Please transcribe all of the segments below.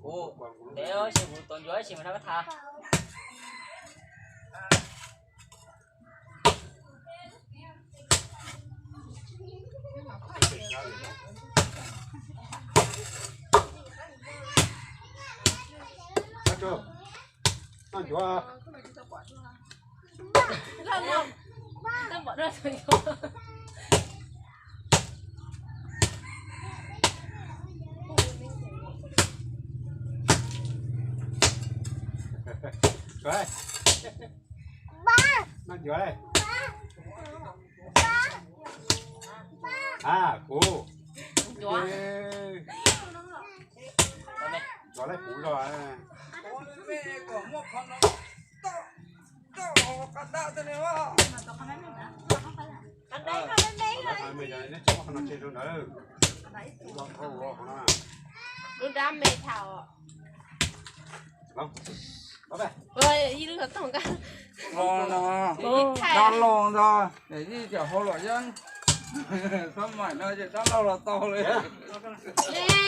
Ua, ntev tab sis kuv tuav ncuav tab sis mas rov qab tham. Noj ncuav. A, kuv. Ncuav lawm kuv los. Lub dab me thaum. Dab laug ntag, ib cov hau los yeej, xab maim no ces dab laug los tau li. Ua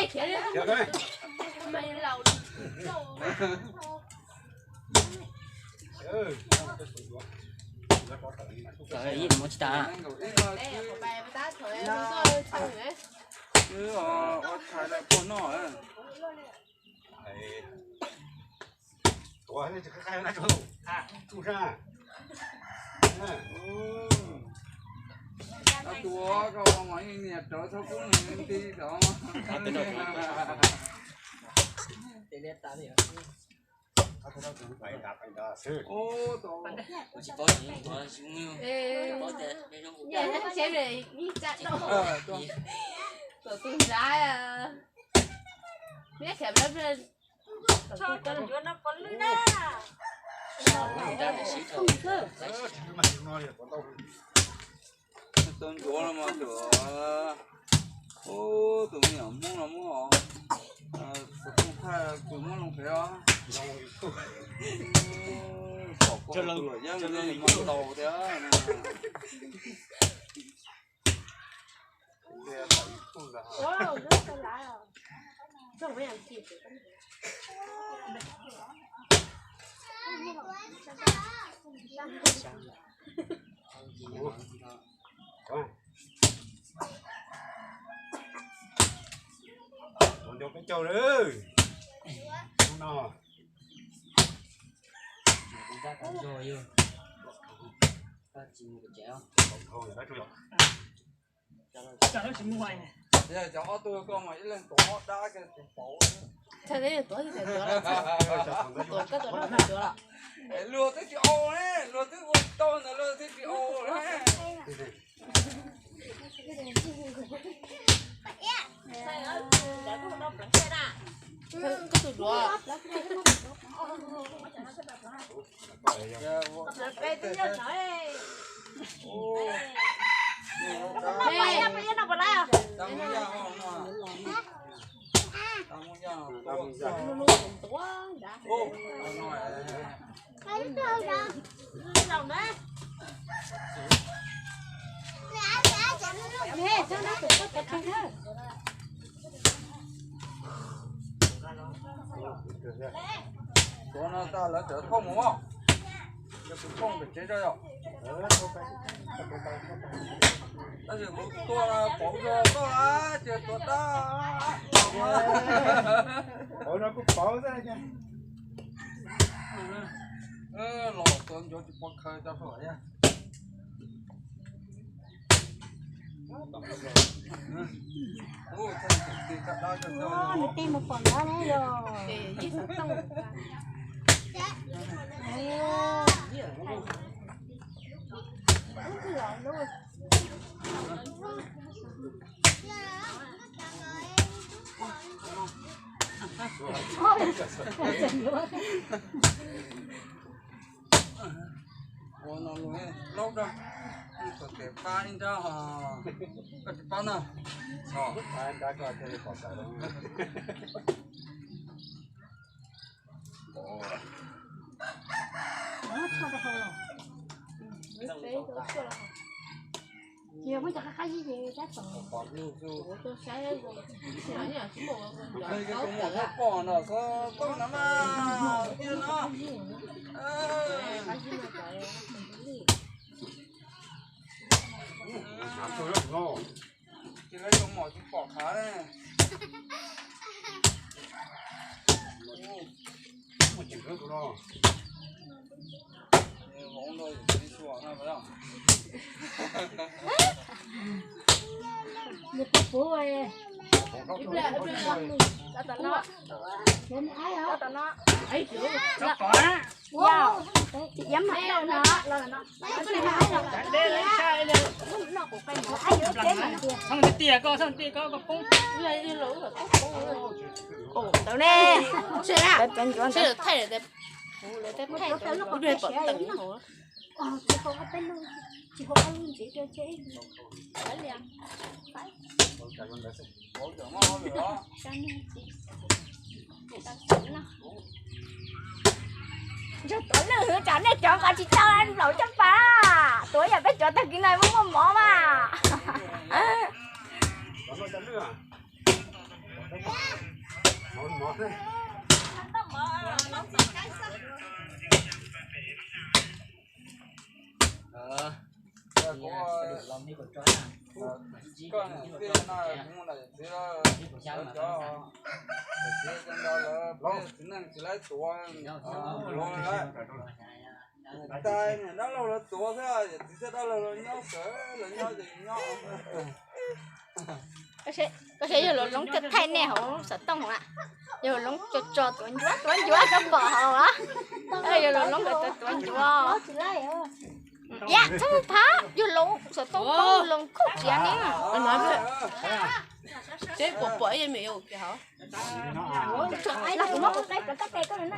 tshais lawm puag noj. Tuav koj mas nias rawv txhob kub nti tod. Tau ncuav los mas tus, tus me nyuam Hmoob los muab, tus kooj thaj tus muab loo pem os. Pom koj tus luam yeeb muab tau thiab. Ua nco peb caug lawm. Hnub no. Cov ob tug koj mas ib leeg tuav ob dab kiag tsis pauv. Luag twb tsis au ne, luag twb ua tau ntawd luag twb tsis au ne. Tuav no tag lawv txawm thauj mus, yog kuv thauj pem tsev tso yom. Tab sis kuv tuaj pauv tso koj ces tuav tag. Pauv no kuj pauv xwb. Los tuav ncuav tsis pov khaws tso. Nws tij mus pom ntawd ne yog. Ua no lub laub da. Tus tes pab ib nrab ho, koj tsis pab na. Pom no, tiag no. Ces lawv yuav mom tsis pom qhav ne. Thaum tiag koj, thaum tiag koj, koj poob. Ntawd ne. Thaij lawm, thaij lawm, ib pliag pom teem hauv. Ntsog tuav lwj hwv tsam nej cov nqa tsis tau nplaum caj pas. Tuav yam peb cov tag kis no muaj muaj mov mas. Koj niam tij no kuv mus nram yawm txiv, lawv cov yawm txiv cov nrog lawv peb txiv neej tsis laib tuav, tuav lawm. Niam tais niam dab laug lawv tuav xwb, yawm txiv thiab dab laug lawv nyob sawv, lawv nyob ces nyob. Koj saib yawg Laus Loob thaij nej hauv xov tooj hauv na, yawg Laus Loob tso tso tuav ncuav tuav ncuav koj pom hauv a. Yawg Laus Loob nkawd tuav tuav ncuav. Yam txhob phav, yawg Laus xov tooj poob los khuj tsiav ne. Seb puas pom ib me nyuam kiag hauv. Los kuv muab kuv qe, kuv qe koj na.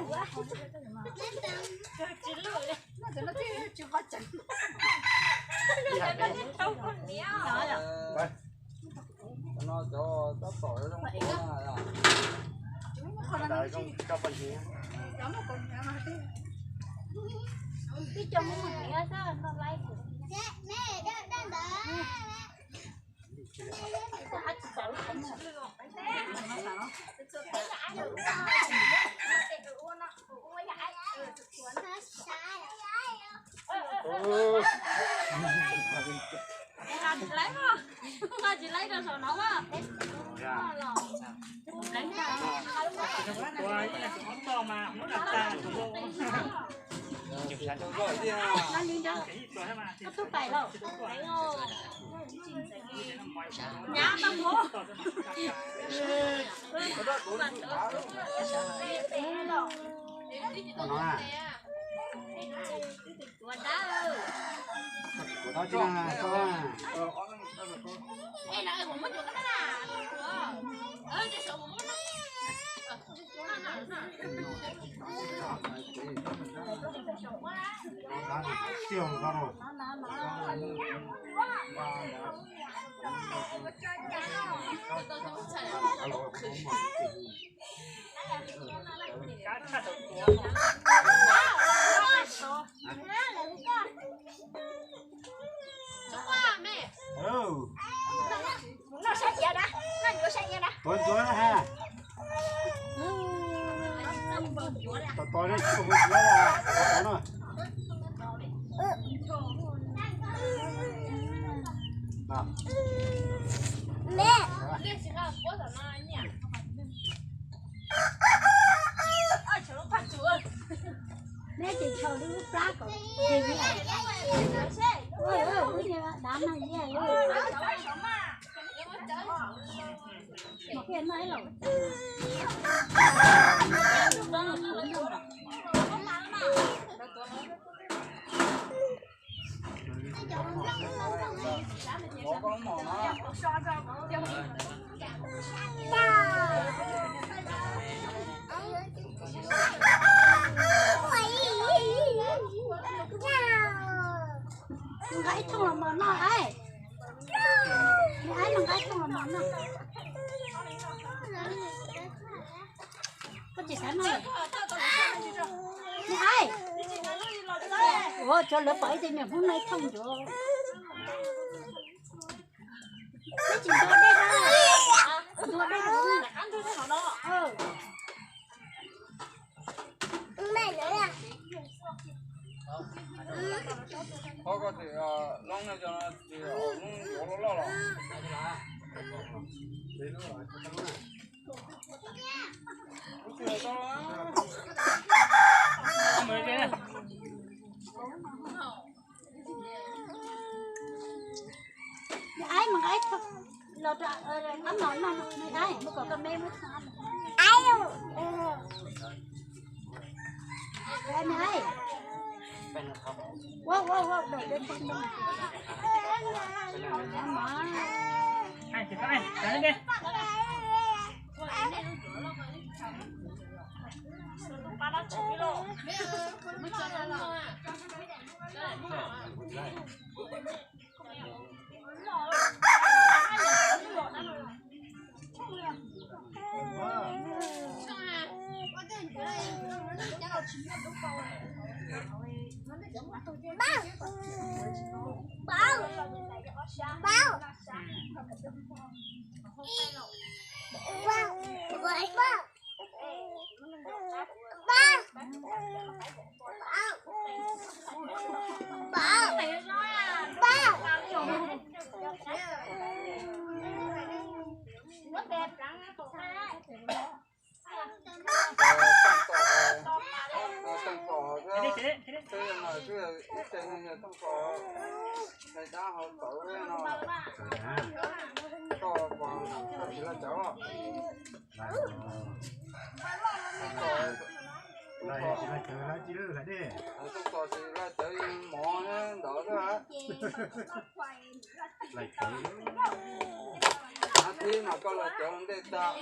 Tuav ncuav na ha. Tos tos ne, tsis ua ncuav na. Neb ces tso lub plab kom dav no. Nqa ib thooj los mas noj. Tsis xav noj. Ua, tsuav lawv pom ib tug niam Hmoob no thooj ncuav. Tsis ntua dej na. Ntua dej na. Qhov ko ces loob no, cov no ces loob yuav loj loj los. Aib mas aib, los rau qab no no, aib, mus kom koj me muab txog. Aib, aib. Ua ua ua, dawm dawm dawm. Tsis laj cawv, laj cawv mov ntawd. Av tib mas koj laj cawv ntej tag.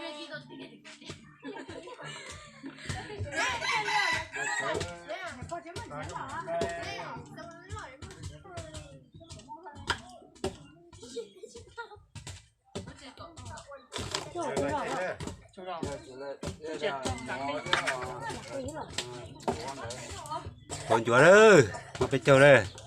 Hau ncuav lawm, muab peb caug lawm.